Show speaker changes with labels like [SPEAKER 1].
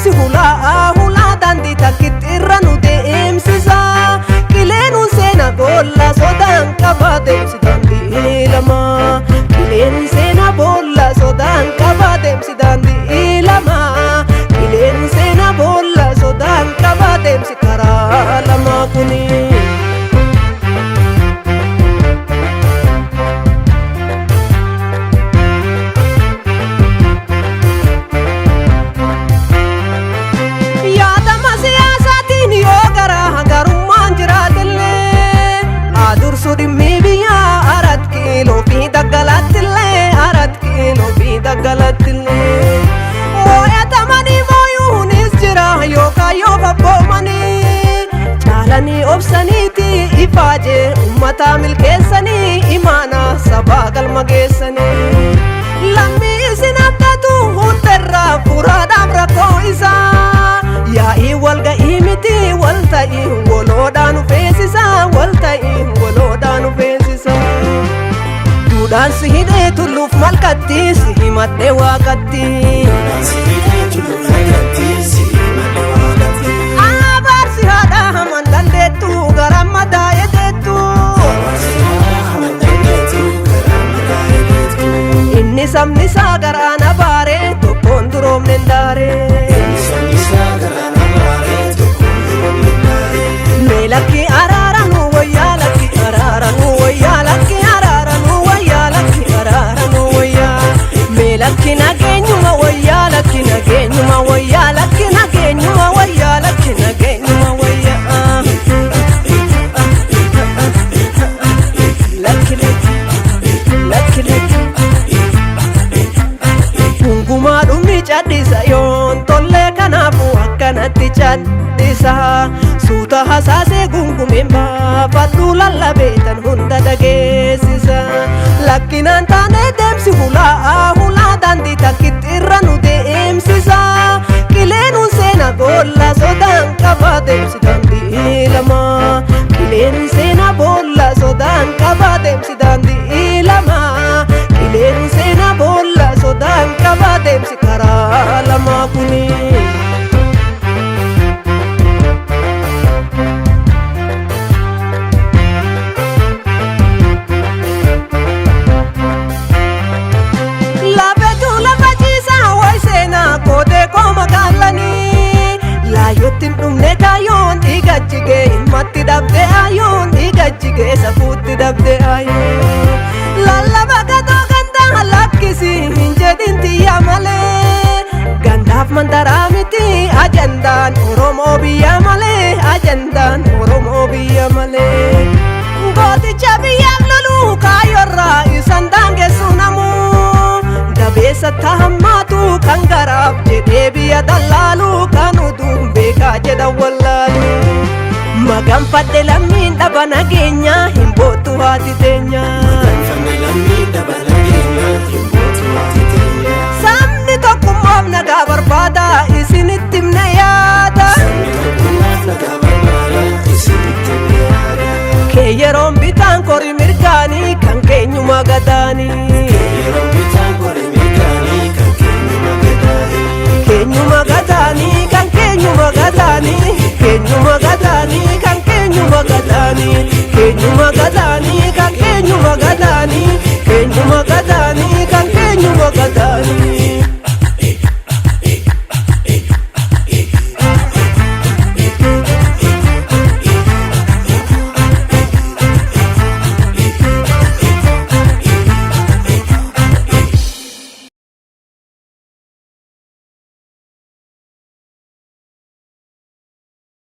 [SPEAKER 1] deemsi hulaa hulaa daandii takkitti irra nu deemsisa. Qileenuun seena boolla sodaan qaba deemsi daandii lama. Qileenuun seena boolla sodaan qaba deemsi daandii lama. Qileenuun seena boolla sodaan qaba deemsi karaa lama kuni. Yaadama siyaasaatiin yoo garaa garummaan jiraatellee haa dursu dhimmi biyyaa arat kiiloo fi daggalattillee arat kiiloo fi daggalattillee. Moo'atamanii mooyuunis jira yookaan yoo fabboomanii caalanii obsaniiti ifaajee ummata milkeessanii imaana sabaa galma geessanii. Lammii isin abdatu hundarraa furaadhaaf rakkoo isaa. Yaa'ii walga'ii miti walta'ii waloodhaan feesisa walta'ii waloodhaan feesisa. Duudhaan si hidhee tulluuf malkatti si himadhee waaqatti. Abaarsi haadha haman dandeettu gara madaa'ee deettu. Inni sabni isaa garaan abaaree tokkoon duroomne hin daaree. Mee lakki araara nu wayyaa lakki araara nu wayyaa lakki araara nu wayyaa lakki araara nu wayyaa. Mee lakki nageenyuma wayyaa lakki nageenyuma wayyaa lakki nageenyuma wayyaa lakki nageenyuma wayyaa. Lakki lakki lakki lakki. Gungumaa dhumni cadhisa yoon tollee kanaafuu akkanatti cadhisa. Suuta hasaasee gungumeen baafadhu lallabeetan hunda dhageessisa. Lakkinaan taanee deemsi hulaa hulaa daandii takkitti irra nu deemsisa. Qileenuun seena boolla sodaan qaba deemsi daandii lama. Qileenuun seena boolla sodaan qaba deemsi daandii lama. Qileenuun seena boolla sodaan qaba deemsi karaa lama kuni. Lafetu lafa ciisaa wayi seenaa kootee koo magaalanii. Laayyootti hin dhumne kaayyoon dhiiga jigee ilmatti dhabde ayyoon dhiiga jigee safuutti dhabde ayyoon. Lallaba gatoo gandaa lakkisi hin jedhin tiyya malee. Gandaaf mandaraa miti ajandaan Oromoo biyya malee ajandaan Oromoo biyya malee. Gooticha biyyaaf loluu kaayyoorraa isaan daangessu namuu. Dabeessa tahammaatu kan garaaf jedhee biyya dallaalu kan utuun beekaa jedhan wallaalu. Maganfadhe lammiin dhaba nageenya hin boottu haati teenya. Sabni tokkummaaf nagaa barbaada isinitti himne yaada. Kee yeroon bitaan kori mirgaanii kan keenyuma gadaanii. Keenyuma gadaanii kan keenyuma gadaanii keenyuma gadaanii kan keenyuma gadaanii keenyuma gadaanii kan keenyuma gadaanii keenyuma gadaanii kan keenyuma gadaanii.